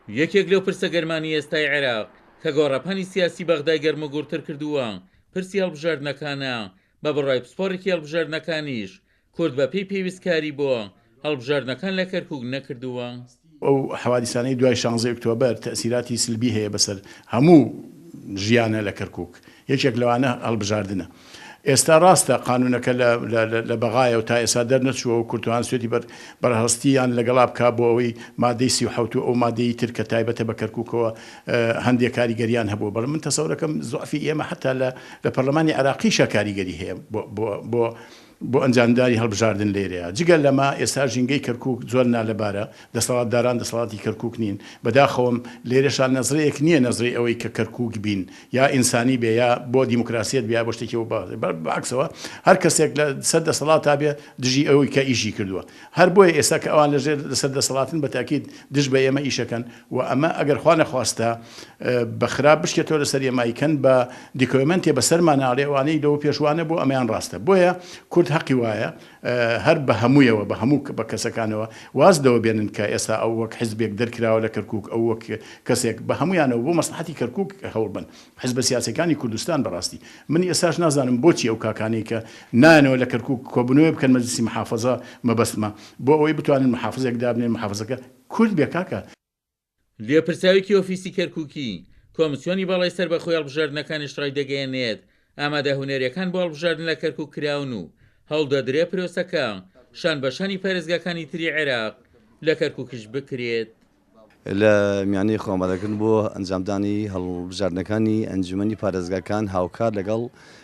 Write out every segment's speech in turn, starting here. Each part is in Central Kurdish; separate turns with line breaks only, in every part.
یەکێک لەو پرسە گەرمانەی ئێستای عێراق کە گۆڕەپانی سیاسی بەغدای گەرموگوڕتر کردووە، پرسی هەڵبژاردنەکانە، بە بڕوای پسپۆڕێکی هەڵبژاردنەکانیش کورد بە پێی پێویست کاری بۆ هەڵبژاردنەکان لە کەرکوک نەکردووە.
ئەو حەوادیسانەی دوای شانزەی ئۆکتۆبەر تەئسیراتی سلبی هەیە بەسەر هەموو ژیانە لە کەرکوک یەکێک لەوانە هەڵبژاردنە. ئێستا ڕاستە قانونەکە لە لە بەغایە و تا ئێستا دەرنەچووە و کورتوانسوێتی بەر بەرهەڵستیان لەگەڵا بکا بۆ ئەوەی مادەی 37 و ئەو مادەی تر کە تایبەتە بە کەرکوکەوە هەندێک کاریگەریان هەبووە بەڵام من تەسەورەکەم زوعفی ئێمە حەتا لە لە پەرلەمانی عێراقیشا کاریگەری هەیە بۆ بۆ بۆ بۆ ئەنجامدانی هەڵبژاردن لێرەیە. جگە لەمە ئێستا ژینگەی کەرکوک زۆر نالەبارە، دەسەڵاتداران دەسەڵاتی کەرکوک نین، بەداخەوەم لێرەشا نەزرەیەک نییە نەزرەی ئەوەی کە کەرکوک بین یا ئینسانی بێ یا بۆ دیموکراسیەت بێ یا بۆ شتێکی بەعەکسەوە هەر کەسێک لە سەر دەسەڵاتا بێ دژی ئەوەی کە ئیشی کردووە. هەر بۆیە ئێستا کە ئەوان لە ژێر لەسەر دەسەڵاتن بە تاکید دژ بە ئێمە ئیشەکەن و ئەمە ئەگەر خوا نەخواستە بە خراپ بشکێتەوە لەسەر ئێمە ئەیکەن بە دیکۆمێنتێ بەسەرمانا ئەڵێ ئەوانەی لەوە پێش وانە بۆ ئەمەیان ڕاستە بۆیە کورد هەقی وایە هەر بە هەموویەوە بە هەموو بە کەسەکانەوە واز لەوە بێنن کە ئێستا ئەو وەک حزبێک دەرکراوە لە کەرکوک ئەو وەک کەسێک بە هەموویانەوە بۆ مەسڵەحەتی کەرکوک هەوڵ بەن حزبە سیاسیەکانی کوردستان بەڕاستی من ئێستاش نازانم بۆچی ئەو کاکانەی کە نایەنەوە لە کەرکوک کۆبونەوە بکەن مەجلسی محافەزە مەبەستمە بۆ ئەوەی بتوانن محافزێک دابنێن محافزەکە کورد بێ کاکە.
لێپرسراوێکی ئۆفیسی کەرکوکی کۆمسیۆنی باڵای سەربەخۆی هەڵبژاردنەکانیش ڕایدەگەیەنێت، ئامادە هونەریەکان بۆ هەڵبژاردن لە کەرکوک کراون و هەوڵدەدرێ پرۆسەکە شان بەشانی پارێزگاکانی تری عێراق لە کەرکوکیش بکرێت.
لە میانەی خۆئامادەکردن بۆ ئەنجامدانی هەڵبژاردنەکانی ئەنجومەنی پارێزگاکان هاوکات لەگەڵ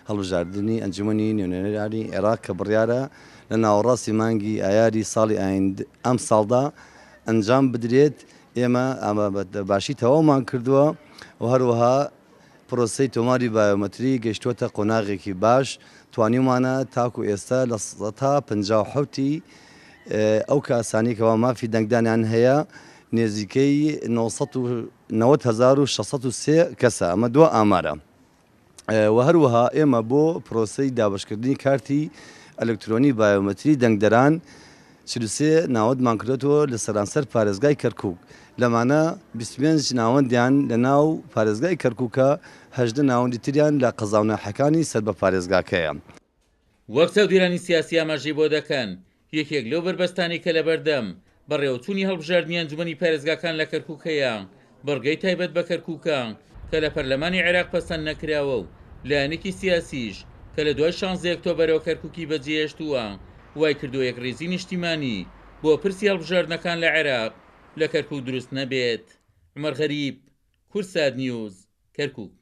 هەڵبژاردنی ئەنجومەنی نوێنەرانی عێراق کە بڕیارە لە ناوەڕاستی مانگی ئایاری ساڵی ئایند ئەمساڵدا ئەنجام بدرێت، ئێمە ئامادەباشی تەواومان کردووە و هەروەها پرۆسەی تۆماری بایۆمەتری گەیشتووەتە قۆناغێکی باش، توانیومانە تاکو ئێستا 57% ی ئەو کاسانەی کەوا مافی دەنگدانیان هەیە نێزیکەی 990,603 کەسە، ئەمە دوا ئامارە. و هەروەها ئێمە بۆ پرۆسەی دابەشکردنی کارتی ئەلکترۆنی بایۆمەتری دەنگدەران 43 ناوەندمان کردۆتەوە لە سەرانسەر پارێزگای کەرکوک، لەمانە 25 ناوەندیان لە ناو پارێزگای کەرکوکە، 18 ناوەندی تریان لە قەزا و ناحیەکانی سەر بە پارێزگاکەیە.
وەک چاودێرانی سیاسی ئاماژەی بۆ دەکەن، یەکێک لەو بەربەستانەی کە لەبەردەم بەڕێوەچوونی هەڵبژاردنی ئەنجومەنی پارێزگاکان لە کەرکوک هەیە، بڕگەی تایبەت بە کەرکوکە کە لە پەرلەمانی عێراق پەسەند نەکراوە و لایەنێکی سیاسیش کە لە دوای شانزەی ئۆکتۆبەرەوە کەرکوکی بەجێهێشتووە وایکردووە یەکڕیزی نیشتیمانی بۆ پرسی هەڵبژاردنەکان لە عێراق لە کەرکوک دروست نەبێت. عومەر غەریب، کوردسات نیوز، کەرکوک.